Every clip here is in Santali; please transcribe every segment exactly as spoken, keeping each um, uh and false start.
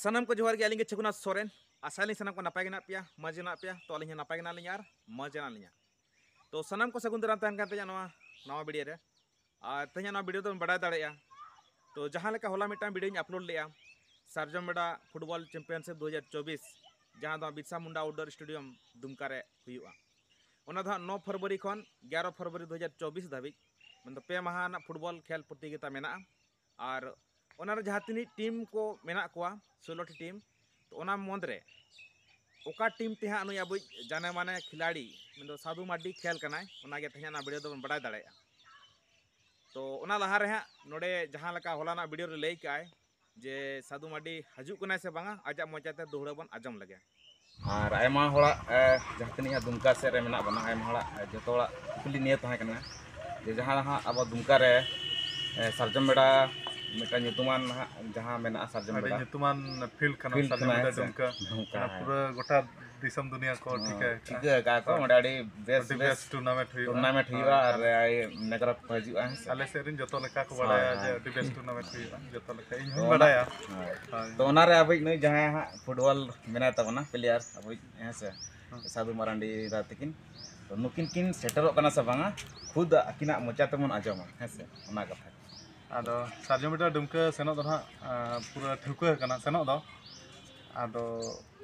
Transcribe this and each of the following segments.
ᱥᱟᱱᱟᱢ ᱠᱚ ᱡᱚᱦᱟᱨ ᱜᱮ, ᱟᱹᱞᱤᱧ ᱜᱮ ᱪᱷᱚᱜᱩᱱᱟᱛᱷ ᱥᱚᱨᱮᱱ᱾ ᱟᱥᱟᱭᱟᱞᱤᱧ ᱥᱟᱱᱟᱢ ᱠᱚ ᱱᱟᱯᱟᱭ ᱜᱮ ᱢᱮᱱᱟᱜ ᱯᱮᱭᱟ, ᱢᱚᱡᱽ ᱜᱮ ᱢᱮᱱᱟᱜ ᱯᱮᱭᱟ᱾ ᱛᱚ ᱟᱹᱞᱤᱧ ᱦᱚᱸ ᱱᱟᱯᱟᱭ ᱜᱮ ᱢᱮᱱᱟᱜ ᱞᱤᱧᱟ ᱟᱨ ᱢᱚᱡᱽ ᱜᱮ ᱢᱮᱱᱟᱜ ᱞᱤᱧᱟ᱾ ᱛᱚ ᱥᱟᱱᱟᱢ ᱠᱚ ᱥᱟᱹᱜᱩᱱ ᱫᱟᱨᱟᱢ ᱛᱟᱦᱮᱱ ᱠᱟᱱ ᱛᱟᱹᱞᱤᱧᱟ ᱱᱚᱣᱟ, ᱱᱟᱣᱟ video ᱨᱮ᱾ ᱟᱨ ᱛᱮᱦᱮᱧᱟᱜ ᱱᱚᱣᱟ video ᱫᱚᱵᱚᱱ ᱵᱟᱰᱟᱭ ᱫᱟᱲᱮᱭᱟᱜᱼᱟ᱾ ᱛᱚ ᱡᱟᱦᱟᱸ ᱞᱮᱠᱟ ᱦᱚᱞᱟ ᱢᱤᱫᱴᱟᱝ video ᱧ upload ᱞᱮᱫᱼᱟ, ᱥᱟᱨᱡᱚᱢ ᱵᱮᱰᱟ football championship ᱫᱩ ᱦᱟᱡᱟᱨ ᱪᱚᱵᱵᱤᱥ, ᱡᱟᱦᱟᱸ ᱫᱚ ᱵᱤᱨᱥᱟ ᱢᱩᱱᱰᱟ outdoor stadium ᱫᱩᱢᱠᱟ ᱨᱮ ᱦᱩᱭᱩᱜᱼᱟ᱾ ᱚᱱᱟ ᱫᱚ ᱦᱟᱸᱜ ᱱᱚ ᱯᱷᱮᱵᱽᱨᱩᱣᱟᱨᱤ ᱠᱷᱚᱱ ᱜᱮᱭᱟᱨᱚ ᱯᱷᱮᱵᱽᱨᱩᱣᱟᱨᱤ ᱫᱩ ᱦᱟᱡᱟᱨ ᱪᱚᱵᱵᱤᱥ ᱫᱷᱟᱹᱵᱤᱡ, ᱢᱮᱱᱫᱚ ᱯᱮ ᱢᱟᱦᱟ ᱨᱮᱱᱟᱜ football ᱠᱷᱮᱞ ᱯᱨᱚᱛᱤᱡᱳᱜᱤᱛᱟ ᱢᱮᱱᱟᱜᱼᱟ᱾ ᱟᱨ ᱚᱱᱟᱨᱮ ᱡᱟᱦᱟᱸ ᱛᱤᱱᱟᱹᱜ team ᱠᱚ ᱢᱮᱱᱟᱜ ᱠᱚᱣᱟ, ᱥᱳᱞᱳ ᱴᱤ team, ᱛᱚ ᱚᱱᱟ ᱢᱩᱫᱽᱨᱮ ᱚᱠᱟ team ᱛᱮ ᱦᱟᱸᱜ ᱱᱩᱭ ᱟᱵᱚᱭᱤᱡ ᱡᱟᱱᱮ ᱢᱟᱱᱮ ᱠᱷᱤᱞᱟᱲᱤ, ᱢᱮᱱᱫᱚ ᱥᱟᱹᱫᱷᱩ ᱢᱟᱨᱰᱤ ᱠᱷᱮᱞ ᱠᱟᱱᱟᱭ, ᱚᱱᱟᱜᱮ ᱛᱮᱦᱮᱧ ᱚᱱᱟ video ᱫᱚᱵᱚᱱ ᱵᱟᱲᱟᱭ ᱫᱟᱲᱮᱭᱟᱜᱼᱟ᱾ ᱛᱚ ᱚᱱᱟ ᱞᱟᱦᱟ ᱨᱮ ᱦᱟᱸᱜ ᱱᱚᱰᱮ ᱡᱟᱦᱟᱸ ᱞᱮᱠᱟ ᱦᱚᱞᱟᱱᱟᱜ video ᱨᱮ ᱞᱟᱹᱭ ᱠᱟᱜᱼᱟᱭ ᱡᱮ ᱥᱟᱹᱫᱷᱩ ᱢᱟᱨᱰᱤ ᱦᱤᱡᱩᱜ ᱠᱟᱱᱟᱭ ᱥᱮ ᱵᱟᱝᱟ, ᱟᱡᱟᱜ ᱢᱚᱪᱟᱛᱮ ᱫᱩᱦᱲᱟᱹ ᱵᱚᱱ ᱟᱸᱡᱚᱢ ᱞᱮᱜᱮ᱾ ᱟᱨ ᱟᱭᱢᱟ ᱦᱚᱲᱟᱜ, ᱮ, ᱡᱟᱦᱟᱸ ᱛᱤᱱᱟᱹᱜ ᱦᱟᱸᱜ ᱫᱩᱢᱠᱟ ᱥᱮᱫ ᱨᱮ ᱢᱮᱱᱟᱜ ᱵᱚᱱᱟ, ᱟᱭᱢᱟ ᱦᱚᱲᱟᱜ, ᱮ, ᱡᱚᱛᱚ ᱦᱚᱲᱟᱜ ᱠᱩᱠᱞᱤ ᱱᱤᱭᱟᱹ ᱛᱟᱦᱮᱸ ᱠᱟᱱᱟ ᱡᱮ ᱡᱟᱦᱟᱸ ᱦᱟᱸᱜ ᱟᱵᱚ ᱫᱩᱢᱠᱟ ᱨᱮ, ᱮ, ᱥᱟᱨᱡᱚᱢ ᱵᱮᱰᱟ ᱢᱤᱫᱴᱟᱝ ᱧᱩᱛᱩᱢᱟᱱ ᱦᱟᱸᱜ ᱡᱟᱦᱟᱸ ᱢᱮᱱᱟᱜᱼᱟ, ᱥᱟᱨᱡᱚᱢ ᱟᱹᱰᱤ ᱵᱮᱰᱟ᱾ ᱧᱩᱛᱩᱢᱟᱱ field ᱠᱟᱱᱟ field ᱥᱟᱨᱡᱚᱢ ᱠᱟᱱᱟ, ᱵᱮᱰᱟ ᱦᱮᱸ ᱥᱮ? ᱫᱩᱢᱠᱟ᱾ ᱫᱩᱢᱠᱟ, ᱚᱱᱟ ᱦᱮᱸ᱾ ᱯᱩᱨᱟᱹ ᱜᱚᱴᱟ ᱫᱤᱥᱚᱢ ᱫᱩᱱᱤᱭᱟᱹ ᱠᱚ ᱦᱮᱸ, ᱴᱷᱤᱠᱟᱹ ᱟᱠᱟᱫᱼᱟ᱾ ᱴᱷᱤᱠᱟᱹ ᱟᱠᱟᱫᱼᱟ ᱠᱚ, ᱦᱳᱭ᱾ ᱚᱸᱰᱮ ᱟᱹᱰᱤ ᱵᱮᱥ, ᱟᱹᱰᱤ ᱵᱮᱥ ᱵᱮᱥ tournament ᱦᱩᱭᱩᱜᱼᱟ᱾ Tournament ᱦᱩᱭᱩᱜᱼᱟ ᱦᱳᱭ, ᱟᱨ ᱟᱨ ᱟᱭ ᱱᱮᱜᱽᱨᱚ ᱠᱚ ᱦᱤᱡᱩᱜᱼᱟ, ᱦᱮᱸ ᱥᱮ? ᱟᱞᱮ ᱥᱮᱫ ᱨᱮᱱ ᱡᱚᱛᱚ ᱞᱮᱠᱟ ᱠᱚ ᱦᱳᱭ, ᱵᱟᱲᱟᱭᱟ ᱡᱮ ᱦᱳᱭ᱾ ᱟᱹᱰᱤ ᱵᱮᱥ tournament ᱦᱩᱭᱩᱜᱼᱟ, ᱡᱚᱛᱚ ᱞᱮᱠᱟ᱾ ᱤᱧ ᱛᱚ ᱦᱚᱸᱧ ᱚᱱᱟ, ᱵᱟᱲᱟᱭᱟ᱾ ᱦᱳᱭ᱾ ᱦᱳᱭ᱾ ᱛᱚ ᱚᱱᱟᱨᱮ ᱟᱵᱚᱭᱤᱡ ᱱᱩᱭ ᱡᱟᱦᱟᱸᱭ ᱦᱟᱸᱜ football ᱢᱮᱱᱟᱭ ᱛᱟᱵᱚᱱᱟ, player ᱟᱵᱚᱭᱤᱡ, ᱦᱮᱸ ᱥᱮ? ᱦᱩᱸ᱾ ᱥᱟᱹᱫᱷᱩ ᱢᱟᱨᱟᱱᱰᱤ ᱫᱟ ᱛᱟᱹᱠᱤᱱ᱾ ᱛᱚ ᱱᱩᱠᱤᱱ ᱠᱤᱱ ᱥᱮᱴᱮᱨᱚᱜ ᱠᱟᱱᱟ ᱥᱮ ᱵᱟᱝᱟ, ᱠᱷᱩᱫ ᱟᱹᱠᱤᱱᱟᱜ ᱢᱚᱪᱟ ᱛᱮᱵᱚᱱ ᱟᱸᱡᱚᱢᱟ, ᱦᱮᱸ ᱥᱮ? ᱚᱱᱟ ᱠᱟᱛᱷᱟ᱾ ᱟᱫᱚ ᱥᱟᱨᱡᱚᱢ ᱵᱮᱰᱟ ᱰᱩᱢᱠᱟᱹ ᱥᱮᱱᱚᱜ ᱫᱚ ᱱᱟᱦᱟᱜ, ᱟᱸ, ᱯᱩᱨᱟᱹ ᱴᱷᱟᱹᱣᱠᱟᱹ ᱟᱠᱟᱱᱟ ᱥᱮᱱᱚᱜ ᱫᱚ᱾ ᱟᱫᱚ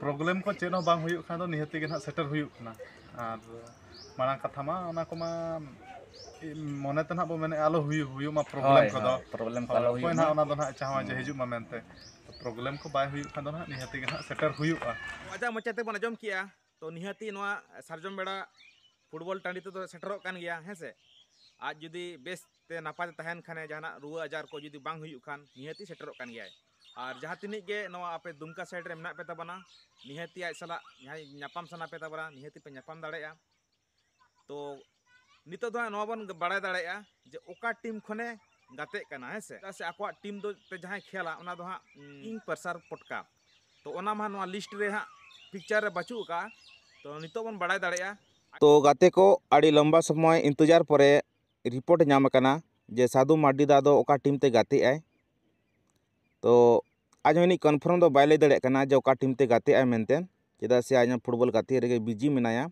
problem ᱠᱚ ᱪᱮᱫ ᱦᱚᱸ ᱵᱟᱝ ᱦᱩᱭᱩᱜ ᱠᱷᱟᱱ ᱫᱚ ᱱᱤᱦᱟᱹᱛᱤ ᱜᱮ ᱱᱟᱦᱟᱜ ᱥᱮᱴᱮᱨ ᱦᱩᱭᱩᱜ ᱠᱟᱱᱟ᱾ ᱟᱨ ᱢᱟᱲᱟᱝ ᱠᱟᱛᱷᱟ ᱢᱟ ᱚᱱᱟ ᱠᱚᱢᱟ ᱢᱚᱱᱮ ᱛᱮ ᱱᱟᱦᱟᱜ ᱵᱚ ᱢᱮᱱᱮᱫᱼᱟ ᱟᱞᱚ ᱦᱩᱭᱩᱜ, ᱦᱩᱭᱩᱜ ᱢᱟ problem ᱦᱳᱭ, ᱠᱚᱫᱚ᱾ ᱦᱳᱭ, problem ᱠᱚ ᱦᱳᱭ, ᱟᱞᱚ ᱚᱠᱚᱭ ᱦᱩᱭᱩᱜ ᱱᱟᱦᱟᱜ ᱢᱟ᱾ ᱚᱱᱟ ᱫᱚ ᱱᱟᱦᱟᱜ ᱪᱟᱦᱟᱣᱟ ᱡᱮ ᱦᱩᱸ᱾ ᱦᱤᱡᱩᱜ ᱢᱟ ᱢᱮᱱᱛᱮ᱾ ᱛᱚ problem ᱠᱚ ᱵᱟᱭ ᱦᱩᱭᱩᱜ ᱠᱷᱟᱱ ᱫᱚ ᱱᱟᱦᱟᱜ ᱱᱤᱦᱟᱹᱛᱤ ᱜᱮ ᱱᱟᱦᱟᱜ ᱥᱮᱴᱮᱨ ᱦᱩᱭᱩᱜᱼᱟ᱾ ᱟᱡᱟᱜ ᱢᱚᱪᱟ ᱛᱮᱵᱚᱱ ᱟᱸᱡᱚᱢ ᱠᱮᱜᱼᱟ, ᱛᱚ ᱱᱤᱦᱟᱹᱛᱤ ᱱᱚᱣᱟ ᱥᱟᱨᱡᱚᱢ ᱵᱮᱲᱟ football ᱴᱟᱺᱰᱤ ᱛᱮᱫᱚ ᱥᱮᱴᱮᱨᱚᱜ ᱠᱟᱱ ᱜᱮᱭᱟ, ᱦᱮᱸ ᱥᱮ? ᱟᱡ ᱡᱩᱫᱤ ᱵᱮᱥ ᱛᱮ ᱱᱟᱯᱟᱭ ᱛᱮ ᱛᱟᱦᱮᱱ ᱠᱷᱟᱱᱮ, ᱡᱟᱦᱟᱱᱟᱜ ᱨᱩᱣᱟᱹ ᱟᱡᱟᱨ ᱠᱚ ᱡᱩᱫᱤ ᱵᱟᱝ ᱦᱩᱭᱩᱜ ᱠᱷᱟᱱ, ᱱᱤᱦᱟᱹᱛᱤ ᱥᱮᱴᱮᱨᱚᱜ ᱠᱟᱱ ᱜᱮᱭᱟᱭ᱾ ᱟᱨ ᱡᱟᱦᱟᱸ ᱛᱤᱱᱟᱹᱜ ᱜᱮ ᱱᱚᱣᱟ ᱟᱯᱮ ᱫᱩᱢᱠᱟ side ᱨᱮ ᱢᱮᱱᱟᱜ ᱯᱮ ᱛᱟᱵᱚᱱᱟ, ᱱᱤᱦᱟᱹᱛᱤ ᱟᱡ ᱥᱟᱞᱟᱜ ᱡᱟᱦᱟᱸᱭ ᱧᱟᱯᱟᱢ ᱥᱟᱱᱟ ᱯᱮ ᱛᱟᱵᱚᱱᱟ, ᱱᱤᱦᱟᱹᱛᱤ ᱯᱮ ᱧᱟᱯᱟᱢ ᱫᱟᱲᱮᱭᱟᱜᱼᱟ᱾ ᱛᱚ ᱱᱤᱛᱚᱜ ᱫᱚ ᱦᱟᱸᱜ ᱱᱚᱣᱟ ᱵᱚᱱ ᱵᱟᱲᱟᱭ ᱫᱟᱲᱮᱭᱟᱜᱼᱟ ᱡᱮ ᱚᱠᱟ team ᱠᱷᱚᱱᱮ ᱜᱟᱛᱮᱜ ᱠᱟᱱᱟ, ᱦᱮᱸ ᱥᱮ? ᱪᱮᱫᱟᱜ ᱥᱮ ᱟᱠᱚᱣᱟᱜ team ᱫᱚ ᱛᱮ ᱡᱟᱦᱟᱸᱭ ᱠᱷᱮᱞᱟ, ᱚᱱᱟ ᱫᱚ ᱦᱟᱸᱜ, ᱩᱸ, ᱤᱝ ᱯᱨᱮᱥᱟᱨ ᱯᱚᱴᱠᱟ᱾ ᱛᱚ ᱚᱱᱟ ᱢᱟ ᱱᱚᱣᱟ list ᱨᱮ ᱦᱟᱸᱜ picture ᱨᱮ ᱵᱟᱹᱪᱩᱜ ᱟᱠᱟᱜᱼᱟ᱾ ᱛᱚ ᱱᱤᱛᱚᱜ ᱵᱚᱱ ᱵᱟᱲᱟᱭ ᱫᱟᱲᱮᱭᱟᱜᱼᱟ᱾ ᱛᱚ ᱜᱟᱛᱮ ᱠᱚ, ᱟᱹᱰᱤ ᱞᱚᱢᱵᱟ ᱥᱚᱢᱚᱭ ᱤᱱᱛᱮᱡᱟᱨ ᱯᱚᱨᱮ report ᱧᱟᱢ ᱟᱠᱟᱱᱟ ᱡᱮ ᱥᱟᱹᱫᱷᱩ ᱢᱟᱨᱰᱤ ᱫᱟ ᱫᱚ ᱚᱠᱟ team ᱛᱮ ᱜᱟᱛᱮᱜ ᱟᱭ᱾ ᱛᱚ ᱟᱡ ᱦᱚᱸ ᱡᱟᱹᱱᱤᱡ ᱠᱚᱱᱯᱷᱟᱨᱢ ᱫᱚ ᱵᱟᱭ ᱞᱟᱹᱭ ᱫᱟᱲᱮᱭᱟᱜ ᱠᱟᱱᱟ ᱡᱮ ᱚᱠᱟ ᱴᱤᱢ ᱛᱮ ᱜᱟᱛᱮᱜ ᱟᱭ ᱢᱮᱱᱛᱮ, ᱪᱮᱫᱟᱜ ᱥᱮ ᱟᱡ ᱦᱚᱸ ᱯᱷᱩᱴᱵᱚᱞ ᱜᱟᱛᱮᱜ ᱨᱮᱜᱮ ᱵᱤᱡᱤ ᱢᱮᱱᱟᱭᱟ,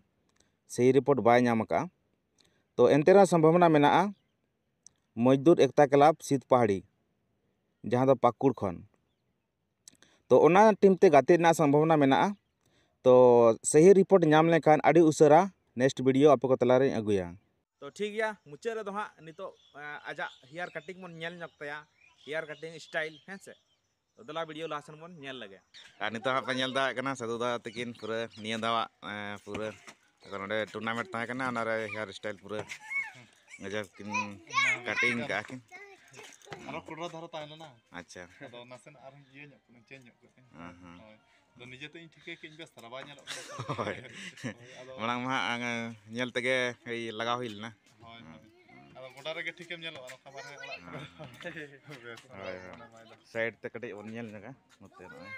ᱥᱮᱭ ᱨᱤᱯᱳᱨᱴ ᱵᱟᱭ ᱧᱟᱢ ᱟᱠᱟᱫᱼᱟ᱾ ᱛᱚ ᱮᱱᱛᱮ ᱨᱮᱦᱚᱸ ᱥᱚᱢᱵᱷᱟᱵᱚᱱᱟ ᱢᱮᱱᱟᱜᱼᱟ ᱢᱚᱡᱽᱫᱩᱨ ᱮᱠᱛᱟ ᱠᱞᱟᱵᱽ ᱥᱤᱛ ᱯᱟᱦᱟᱲᱤ, ᱡᱟᱦᱟᱸ ᱫᱚ ᱯᱟᱹᱠᱩᱲ ᱠᱷᱚᱱ᱾ ᱛᱚ ᱚᱱᱟ ᱴᱤᱢ ᱛᱮ ᱜᱟᱛᱮᱜ ᱨᱮᱱᱟᱜ ᱥᱚᱢᱵᱷᱟᱵᱚᱱᱟ ᱢᱮᱱᱟᱜᱼᱟ᱾ ᱛᱚ ᱥᱟᱹᱦᱤ ᱨᱤᱯᱳᱨᱴ ᱧᱟᱢ ᱞᱮᱱᱠᱷᱟᱱ ᱟᱹᱰᱤ ᱩᱥᱟᱹᱨᱟ ᱱᱮᱠᱥᱴ ᱵᱷᱤᱰᱤᱭᱳ ᱟᱯᱮ ᱠᱚ ᱛᱟᱞᱟᱨᱮᱧ ᱟᱹᱜᱩᱭᱟ᱾ ᱛᱚ ᱴᱷᱤᱠ ᱜᱮᱭᱟ, ᱢᱩᱪᱟᱹᱫ ᱨᱮᱫᱚ ᱦᱟᱸᱜ ᱱᱤᱛᱚᱜ ᱟᱡᱟᱜ ᱦᱮᱭᱟᱨ ᱠᱟᱴᱤᱝ ᱵᱚᱱ ᱧᱮᱞ ᱧᱚᱜ ᱛᱟᱭᱟ, ᱦᱮᱭᱟᱨ ᱠᱟᱴᱤᱝ ᱥᱴᱟᱭᱤᱞ, ᱦᱮᱸ ᱥᱮ᱾ ᱛᱚ ᱫᱮᱞᱟ ᱵᱷᱤᱰᱤᱭᱳ ᱞᱟᱦᱟ ᱥᱮᱱ ᱵᱚᱱ ᱧᱮᱞ ᱞᱮᱜᱮ᱾ ᱟᱨ ᱱᱤᱛᱚᱜ ᱦᱟᱸᱜ ᱯᱮ ᱧᱮᱞ ᱫᱟᱲᱮᱭᱟᱜ ᱠᱟᱱᱟ ᱥᱟᱹᱫᱷᱩ ᱫᱟ ᱛᱟᱹᱠᱤᱱ ᱯᱩᱨᱟᱹ ᱱᱤᱭᱟᱹ ᱫᱷᱟᱣᱟᱜ ᱯᱩᱨᱟᱹ ᱱᱚᱰᱮ ᱴᱩᱨᱱᱟᱢᱮᱱᱴ ᱛᱟᱦᱮᱸ ᱠᱟᱱᱟ, ᱚᱱᱟᱨᱮ ᱦᱮᱭᱟᱨ ᱥᱴᱟᱭᱤᱞ ᱯᱩᱨᱟᱹ ᱜᱟᱡᱟᱵ ᱠᱤᱱ ᱠᱟᱴᱤᱝ ᱠᱟᱜᱼᱟ ᱠᱤᱱ᱾ ᱟᱨᱚ ᱠᱚᱰᱨᱟ ᱫᱷᱟᱨᱟ ᱛᱟᱦᱮᱸ ᱞᱮᱱᱟ᱾ ᱟᱪᱪᱷᱟ᱾ ᱟᱫᱚ ᱱᱟᱥᱮᱱᱟᱜ ᱟᱨᱦᱚᱸ ᱤᱭᱟᱹ ᱧᱚᱜ ᱠᱟᱱᱟ, ᱪᱮᱧᱡᱽ ᱧᱚᱜ ᱠᱟᱱᱟ᱾ ᱦᱮᱸ, ᱦᱮᱸ᱾ ᱦᱳᱭ᱾ ᱟᱫᱚ ᱱᱤᱡᱮ ᱛᱮ ᱤᱧ ᱴᱷᱤᱠᱟᱹ ᱠᱮᱫ ᱤᱧ ᱵᱮᱥ ᱫᱷᱟᱨᱟ ᱵᱟᱭ ᱧᱮᱞᱚᱜ ᱠᱟᱱᱟ᱾ ᱦᱳᱭ᱾ ᱦᱳᱭ, ᱟᱫᱚ ᱢᱟᱲᱟᱝ ᱢᱟ ᱦᱟᱸᱜ ᱧᱮᱞ ᱛᱮᱜᱮ ᱞᱟᱜᱟᱣ ᱦᱩᱭ ᱞᱮᱱᱟ᱾ ᱦᱳᱭ, ᱦᱳᱭ᱾ ᱟᱫᱚ ᱜᱚᱰᱟ ᱨᱮᱜᱮ ᱴᱷᱤᱠᱮᱢ ᱧᱮᱞᱚᱜᱼᱟ, ᱱᱚᱝᱠᱟ ᱵᱟᱨᱦᱮ ᱚᱲᱟᱜ ᱠᱚᱨᱮ᱾ ᱦᱳᱭ, ᱦᱳᱭ᱾ ᱥᱟᱭᱤᱰ ᱛᱮ ᱠᱟᱹᱴᱤᱡ ᱵᱚᱱ ᱧᱮᱞ ᱧᱚᱜᱟ ᱱᱚᱛᱮ ᱱᱚᱜᱼᱚᱭ᱾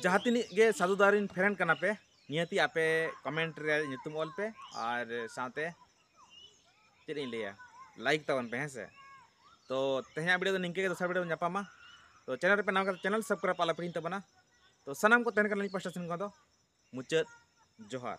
ᱡᱟᱦᱟᱸ ᱛᱤᱱᱟᱹᱜ ᱜᱮ ᱥᱟᱹᱫᱷᱩ ᱫᱟ ᱨᱮᱱ ᱯᱷᱮᱨᱮᱱᱰ ᱠᱟᱱᱟ ᱯᱮ, ᱱᱤᱦᱟᱹᱛᱤ ᱟᱯᱮ ᱠᱚᱢᱮᱱᱴ ᱨᱮ ᱧᱩᱛᱩᱢ ᱚᱞ ᱯᱮ ᱟᱨ ᱥᱟᱶᱛᱮ ᱪᱮᱫ ᱤᱧ ᱞᱟᱹᱭᱟ, ᱞᱟᱭᱤᱠ ᱛᱟᱵᱚᱱ ᱯᱮ, ᱦᱮᱸ ᱥᱮ᱾ ᱛᱚ ᱛᱮᱦᱮᱧᱟᱜ ᱵᱷᱤᱰᱤᱭᱳ ᱫᱚ ᱱᱤᱝᱠᱟᱹ ᱜᱮ, ᱫᱚᱥᱟᱨ ᱵᱷᱤᱰᱤᱭᱳ ᱨᱮ ᱧᱟᱯᱟᱢᱟ᱾ ᱛᱚ ᱪᱮᱱᱮᱞ ᱨᱮᱯᱮ ᱱᱟᱣᱟ ᱠᱟᱛᱮ ᱪᱮᱱᱮᱞ ᱥᱟᱵᱥᱠᱨᱟᱭᱤᱵ ᱟᱞᱚ ᱯᱮ ᱦᱤᱲᱤᱧ ᱛᱟᱵᱚᱱᱟ᱾ ᱛᱚ ᱥᱟᱱᱟᱢ ᱠᱚ ᱛᱟᱦᱮᱱ ᱠᱟᱱᱟ ᱤᱧ ᱯᱟᱥᱴᱟ ᱥᱮᱱ ᱠᱷᱚᱱ ᱫᱚ ᱢᱩᱪᱟᱹᱫ ᱡᱚᱦᱟᱨ᱾